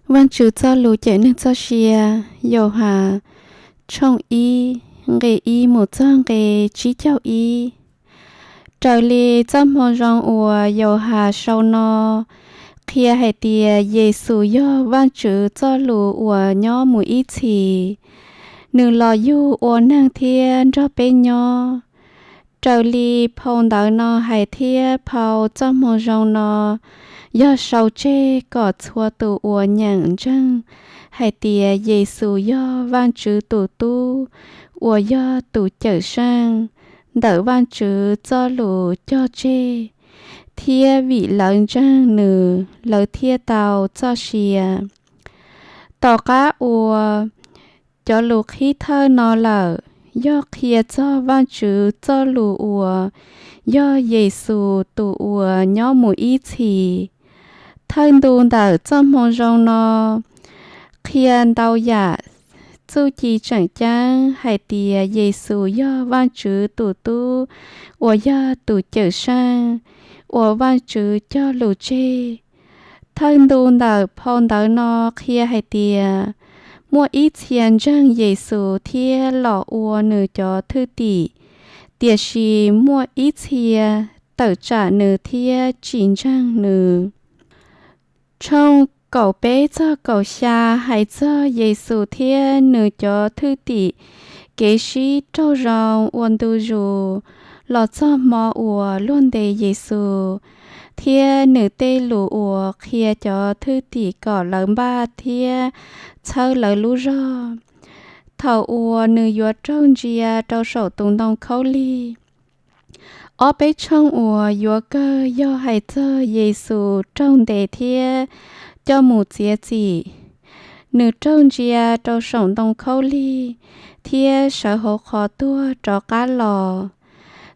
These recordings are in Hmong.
Vaajtswv txoj lus cawm neeg txoj sia, Yauhas, tshooj ib, nqe ib mus txog nqe tsib caug ib. Raws li txoj moo zoo uas Yauhas sau no qhia hais tias Yexus yog Vaajtswv txoj lus uas nyob mus ib txhis, nws los yug ua neeg thiab nrog peb nyob. Raws li phau ntawv no hais thiab phau txoj moo zoo no yog sau tseg kom txhua tus uas nyeem ntseeg hais tias Yexus yog Vaajtswv tus Tub uas yog tus Cawmseej ntawm Vaajtswv txoj lus cog tseg, thiab vim lawv ntseeg nws lawv thiaj tau txoj sia. Tom qab uas cov lus qhib thawj no lawm, yog qhia txog Vaajtswv txoj lus uas yog Yexus tus uas nyob mus ib txhis. Thawj ntu ntawm txoj moo zoo no qhia ntau yam txuj ci tseem ceeb hais tias Yexus yog Vaajtswv tus Tub uas yog tus Cawmseej uas Vaajtswv cog lus tseg. Thawj ntu ntawm phau ntawv no qhia hais tias muaj ib txhia ntseeg Yexus thiab los ua nws cov thwj tim, tiam sis muaj ib txhia tawm tsam nws thiab tsis ntseeg nws. Tshooj kaum peb txog kaum xya hais txog Yexus thiab nws cov thwj tim kev sib raug zoo ua ntu zus los txog hmo uas luag ntes Yexus, thiab nws tej lus uas qhia cov thwj tim kom lawv npaj thiab txhawb lawv lub zog thaum uas nws yuav raug ntsia rau saum tus ntoo khaub lig. Ob peb tshooj uas yuav kawg yog hais txog Yexus raug ntes thiab coj mus txiav txim. Nws raug ntsia rau saum ntoo khaub lig thiab sawv hauv qhov tuag rov qab los,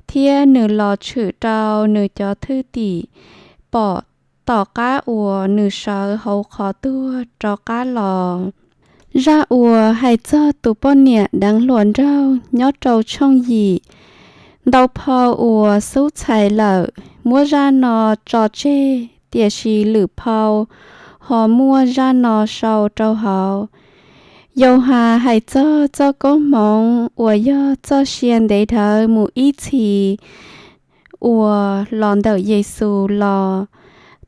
thiab nws los tshwm rau nws cov thwj tim pom tom qab uas nws sawv hauv qhov tuag rov qab los. Zaj uas hais txog tus poj niam deev hluas nraug nyob rau tshooj yim, ntau phau uas xub txhais lawm muab zaj no tso tseg, tiam sis lwm phau ho muaj zaj no sau rau hauv. Yauhas hais txog txoj koob hmoov uas yog txoj sia ntev dhawv mus ib txhis uas los ntawm Yexus los.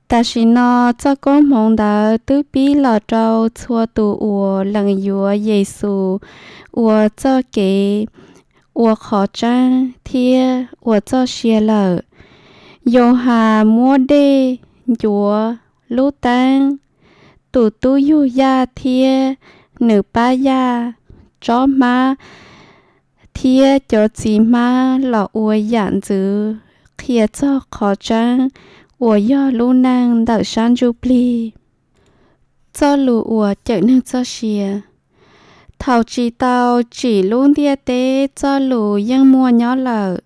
Tam sim no txoj koob hmoov ntawd twb pib los rau txhua tus uas lees yuav Yexus ua txoj kev, ua qhov tseeb thiab ua txoj sia lawm. Yauhas muab dej, ncuav, lub teeb, tus tub yug yaj thiab nws pab yaj, tsob hmab thiab cov txiv hmab los ua yam ntxwv qhia txog qhov tseeb uas yog lub neej ntawm sab ntsuj plig. Txoj lus uas cawm neeg txoj sia. Thaum tsis tau tsim lub ntiaj teb, txoj lus yeej muaj nyob lawm.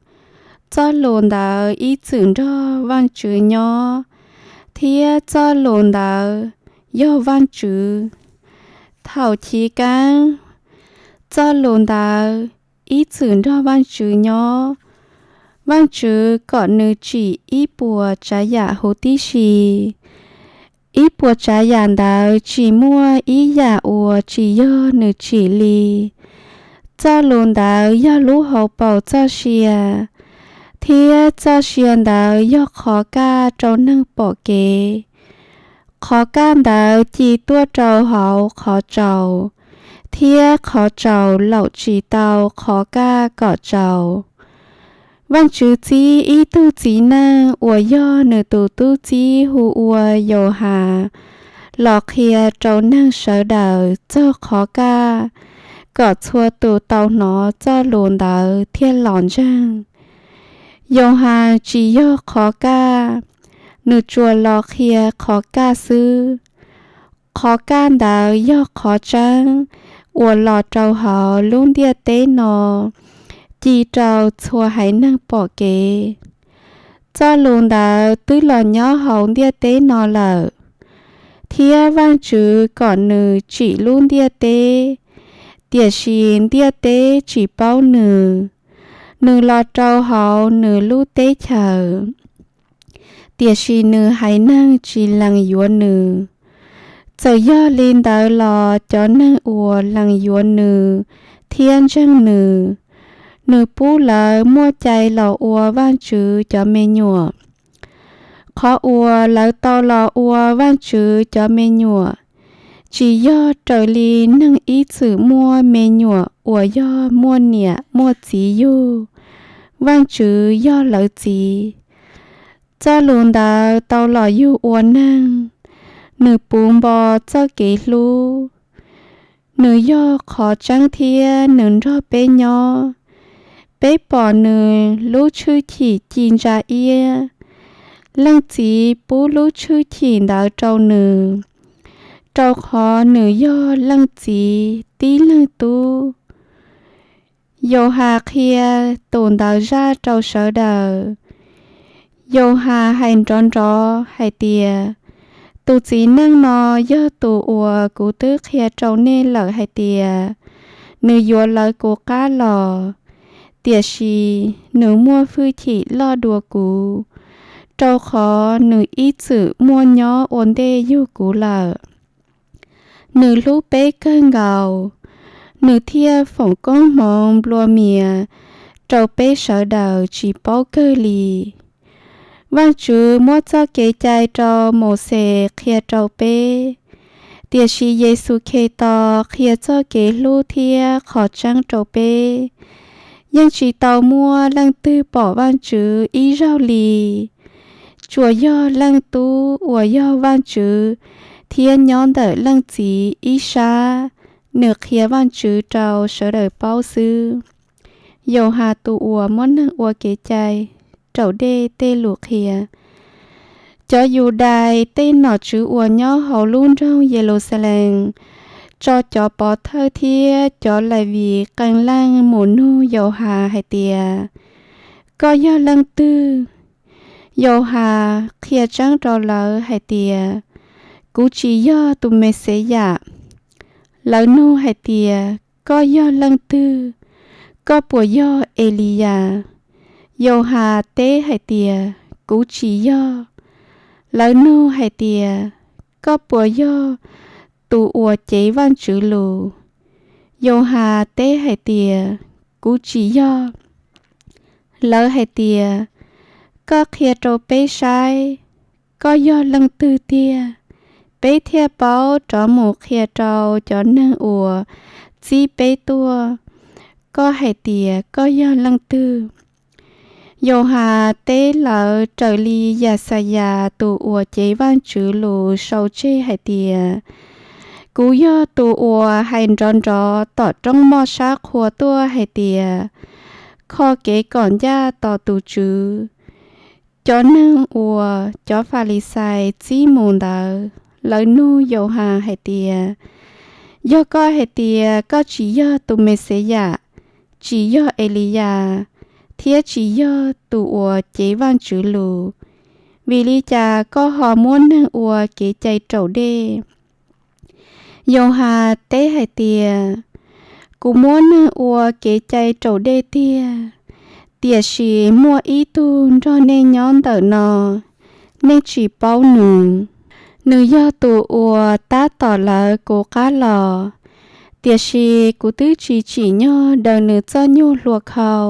Txoj lus ntawd ib txwm nrog Vaajtswv nyob, thiab txoj lus ntawd yog Vaajtswv. Thaum chiv keeb, txoj lus ntawd ib txwm nrog Vaajtswv nyob. Vaajtswv kom nws tsim ib puas tsav yam huv tib si. Ib puas tsav yam ntawd tsis muaj ib yam uas tsis yog nws tsim li. Txoj lus ntawd yog lub hauv paus txoj sia, thiab txoj sia ntawd yog qhov kaj rau neeg pom kev. Qhov kaj ntawd ci tuaj rau hauv qhov tsaus, thiab qhov tsaus laum tsis tau qhov kaj kom tsaus. Vaajtswv txib ib tug txiv neej uas yog nws tus tub txib hu ua Yauhas los qhia rau neeg sawv daws txog qhov kaj, kom txhua tus tau hnov txoj lus ntawd thiaj los ntseeg. Yauhas tsis yog qhov kaj, nws tsuas los qhia qhov kaj xwb. Qhov kaj ntawd yog qhov tseeb uas los rau hauv lub ntiaj teb no ci rau txhua haiv neeg pom kev. Txoj lus ntawd twb los nyob hauv ntiaj teb no lawm, thiab Vaajtswv kom nws tsim lub ntiaj teb, tiam sis ntiaj teb tsis paub nws. Nws los rau hauv nws lub teb chaws, tiam sis nws haiv neeg tsis lees yuav nws. Txawm yog li ntawd los cov neeg uas lees yuav nws thiab ntseeg nws, nws pub lawv muaj cai los ua Vajtswv cov me nyuam. Qhov uas lawv tau los ua Vajtswv cov me nyuam tsis yog raws li neeg ib txwm muaj me nyuam uas yog muaj niam muaj txiv yug. Vajtswv yog lawv txiv. Txoj lus ntawd tau los yug ua neeg, nws puv npo txoj kev hlub. Nws yog qhov tseeb thiab nws nrog peb nyob. Peb pom nws lub tshwj chim ci ntsa iab. Leej txiv pub lub tshwj chim ntawd rau nws, rau qhov nws yog leej txiv tib leeg tub. Yauhas qhia tus ntawd zaj rau sawv daws. Yauhas hais nrov nrov hais tias, tus txiv neej no yog tus uas kuv twb qhia rau nej lawm hais tias, nws yuav lawv kuv qab los, tiam sis nws muaj hwj chim loj dua kuv, rau qhov nws ib txwm muaj nyob ua ntej yug kuv lawm. Nws hlub peb kawg nkaus, nws thiaj foom koob hmoov nplua mias rau peb sawv daws tsis paub kawg li. Vajtswv muab txoj kev cai rau Mauxes qhia rau peb, tiam sis Yexus Khetos qhia txoj kev hlub thiab qhov tseeb rau peb. Yeej tsis tau muaj leej twg pom Vajtswv ib zaug li. Tsuas yog Leej Tub uas yog Vajtswv thiab nyob ntawm Leej Txiv ib sab, nws qhia Vajtswv rau sawv daws paub xwb. Yauhas tus uas muab neeg ua kev cai raum dej tej lus qhia. Cov Yudais, tej nom tswv uas nyob hauv lub nroog Yeluxalees, tso cov pov thawj thiab cov Levis qee leej mus nug Yauhas hais tias, koj yog leej twg? Yauhas qhia tseeb rau lawv hais tias, kuv tsis yog tus Mexiyas. Lawv nug hais tias, koj yog leej twg? Koj puas yog Eliyas? Yauhas teb hais tias, kuv tsis yog. Lawv nug hais tias, koj puas yog tus uas cev Vajtswv lus? Yauhas teb hais tias, kuv tsis yog. Lawv hais tias, koj qhia rau peb saib, koj yog leej twg tiag, peb thiaj paub rov mus qhia rau cov neeg uas txib peb tuaj, koj hais tias koj yog leej twg. Yauhas teb lawv raws li Yaxayas tus uas cev Vajtswv lus sau tseg hais tias, kuv yog tus uas hais nrov nrov tom roob moj sab qhua tuaj hais tias, kho kev kom ncaj tos tus Tswv. Cov neeg uas cov Falixais txib mus ntawd, lawv nug Yauhas hais tias, yog koj hais tias koj tsis yog tus Mexiyas, tsis yog Eliyas, thiab tsis yog tus uas cev Vajtswv lus, vim li cas koj ho muab neeg ua kev cai raum dej? Yauhas teb hais tias, kuv muab neeg ua kev cai raum dej tiag, tiam sis muaj ib tug nrog nej nyob ntawm no, nej tsis paub nws. Nws yog tus uas tab tom lawv kuv qab los, tiam sis kuv twb tsis tsim nyog daws nws txoj nyuag hlua khau.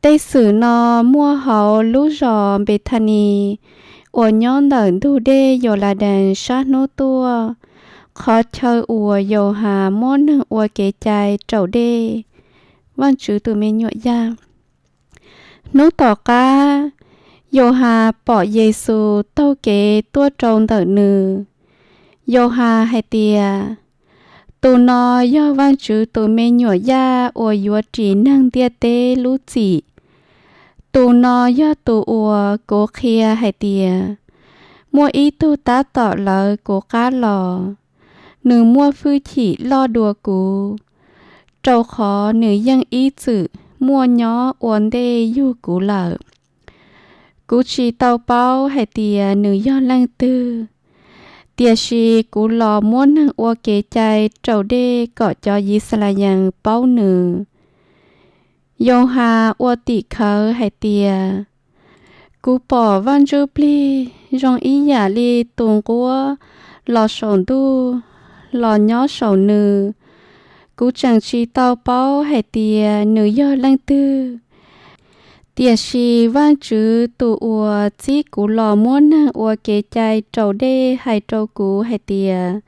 Tej xwm no muaj hauv lub zos Npethanis uas nyob ntawm ntug dej Yauladees sab hnub tuaj, qhov chaw uas Yauhas muab neeg ua kev cai raum dej. Vajtswv tus me nyuam yaj. Hnub tom qab, Yauhas pom Yexus taug kev tuaj rau ntawm nws. Yauhas hais tias, tus no yog Vajtswv tus me nyuam yaj uas yuav ris neeg ntiaj teb lub txim. Tus no yog tus uas kuv qhia hais tias, muaj ib tug tab tom lawv kuv qab los, nws muaj hwj chim loj dua kuv, rau qhov nws yeej ib txwm muaj nyob ua ntej yug kuv lawm. Kuv tsis tau paub hais tias nws yog leej twg, tiam sis kuv los muab neeg ua kev cai raus dej kom cov Yixalayees paub nws. Yauhas ua tim khawv hais tias, kuv pom Vaj Ntsujplig zoo ib yam li tus nquab los saum ntuj los nyob saum nws. Kuv tseem tsis tau paub hais tias nws yog leej twg, tiam sis Vajtswv tus uas txib kuv los muab neeg ua kev cai raus dej hais rau kuv hais tias,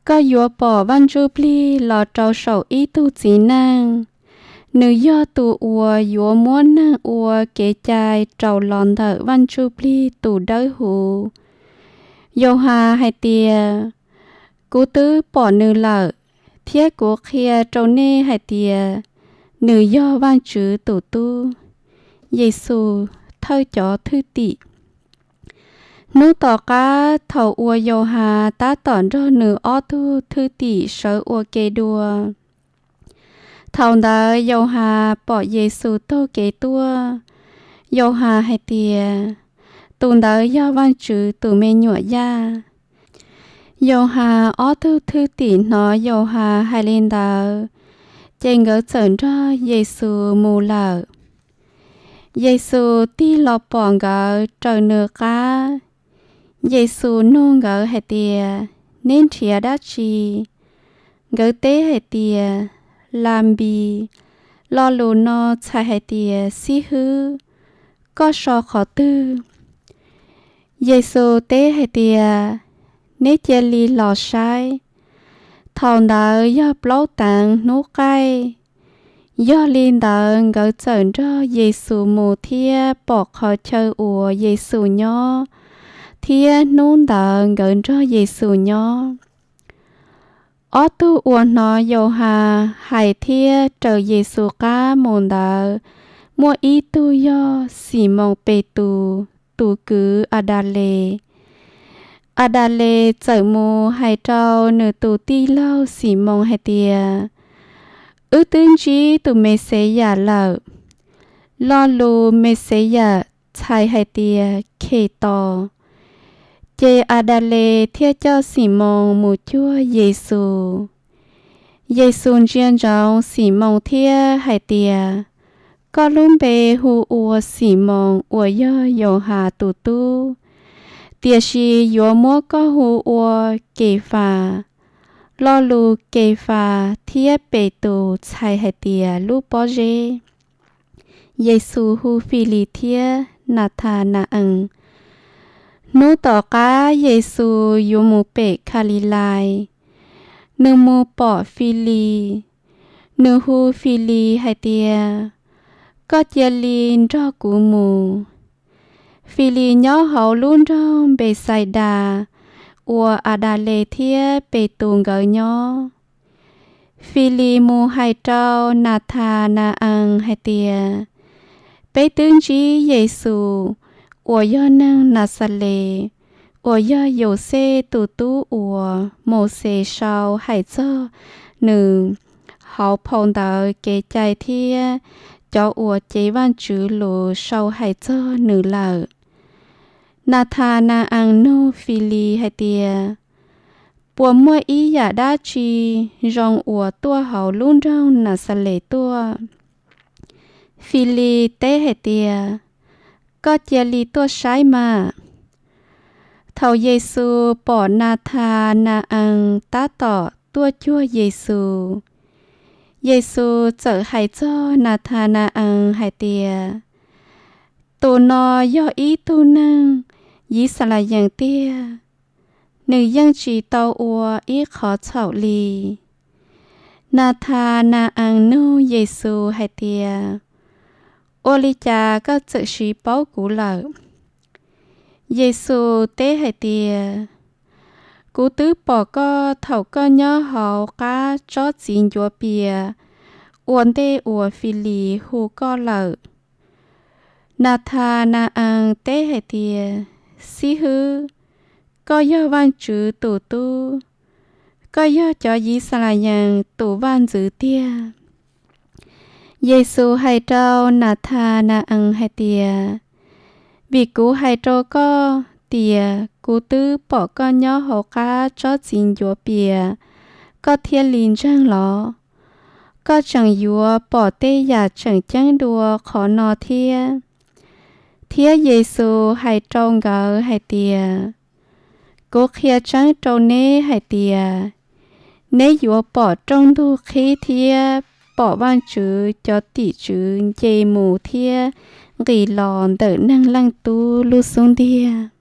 koj yuav pom Vaj Ntsujplig los rau saum ib tug txiv neej. Nws yog tus uas yuav muab neeg ua kev cai raus los ntawm Vaj Ntsujplig tus Dawbhuv. Yauhas hais tias, kuv twb pom nws lawm, thiab kuv qhia rau nej hais tias, nws yog Vajtswv tus Tub. Yexus thawj cov thwj tim. Hnub tom qab thaum uas Yauhas tab tom nrog nws ob tug thwj tim sawv ua ke dua, thaum ntawd Yauhas pom Yexus taug kev tuaj. Yauhas hais tias, tus ntawd yog Vajtswv tus me nyuam yaj. Yauhas ob tug thwj tim hnov Yauhas hais li ntawd, ces nkawd txawm nrog Yexus mus lawm. Yexus tig los pom nkawd raws nws qab. Yexus nug nkawd hais tias, neb nrhiav dab tsi? Nkawd teb hais tias, Las Npis, lo lus no txhais hais tias, xib hwb, koj so qhov twg? Yexus teb hais tias, neb cia li los saib. Thaum ntawd yog plaub teev hnub qaij. Yog li ntawd nkawd txawm nrog Yexus mus thiab pom qhov chaw uas Yexus nyob, thiab hnub ntawd nkawd nrog Yexus nyob. Ob tug uas hnov Yauhas hais thiab raws Yexus qab mus ntawd, muaj ib tug yog Ximoos Petus tus kwv Adales. Adales txawm mus hais rau nws tus tij laug Ximoos hais tias, wb twb ntsib tus Mexiyas lawm. Lo lus Mexiyas txhais hais tias Khetos. Ces Adales thiaj coj Ximoos mus cuag Yexus. Yexus ntsia ntsoov Ximoos thiab hais tias, koj lub npe hu ua Ximoos uas yog Yauhas tus tub, tiam sis yuav muab koj hu ua Kefas. Lo lus Kefas thiab Petus txhais hais tias lub pob zeb. Yexus hu Filis thiab Natha na-ees. Hnub tom qab Yexus yuav mus pem Khalilais, nws mus pom Filis. Nws hu Filis hais tias, koj cia li nrog kuv mus. Filis nyob hauv lub nroog Npexaidas uas Adales thiab Petus nkawd nyob. Filis mus hais rau Natha na-ees hais tias, peb twb ntsib Yexus uas yog neeg Naxales, uas yog Yauxej tus tub uas Mauxes sau hais txog nws hauv phau ntawv kev cai thiab cov uas cev Vajtswv lus sau hais txog nws lawm. Natha na-ees nug Filis hais tias, puas muaj ib yam dab tsi zoo uas tuaj hauv lub nroog Naxales tuaj? Filis teb hais tias, koj cia li tuaj saib mas. Thaum Yexus pom Natha na-ees tab tom tuaj cuag Yexus, Yexus txawm hais txog Natha na-ees hais tias, tus no yog ib tug neeg Yixalayees tiag, nws yeej tsis tau ua ib qhov txhaum li. Natha na-ees nug Yexus hais tias, ua li cas koj txawm siv paub kuv lawm? Yexus teb hais tias, kuv twb pom koj thaum koj nyob hauv qab tsob txiv ncuav pias ua ntej uas Filis hu koj lawm. Natha na-ees teb hais tias, xib hwb, koj yog Vajtswv tus tub, koj yog cov Yixalayees tus vaj ntxwv tiag. Yexus hais rau Natha na-ees hais tias, vim kuv hais rau koj tias kuv twb pom koj nyob hauv qab tsob txiv ncuav pias koj thiaj li ntseeg los? Koj tseem yuav pom tej yam tseem ceeb dua qhov no thiab. Thiab Yexus hais rau nkawd hais tias, Kuv qhia tseeb rau neb hais tias, neb yuav pom rooj ntug qhib thiab pom Vajtswv cov tim tswv nce mus thiab nqis los ntawm Neeg Leej Tub lub xub ntiag.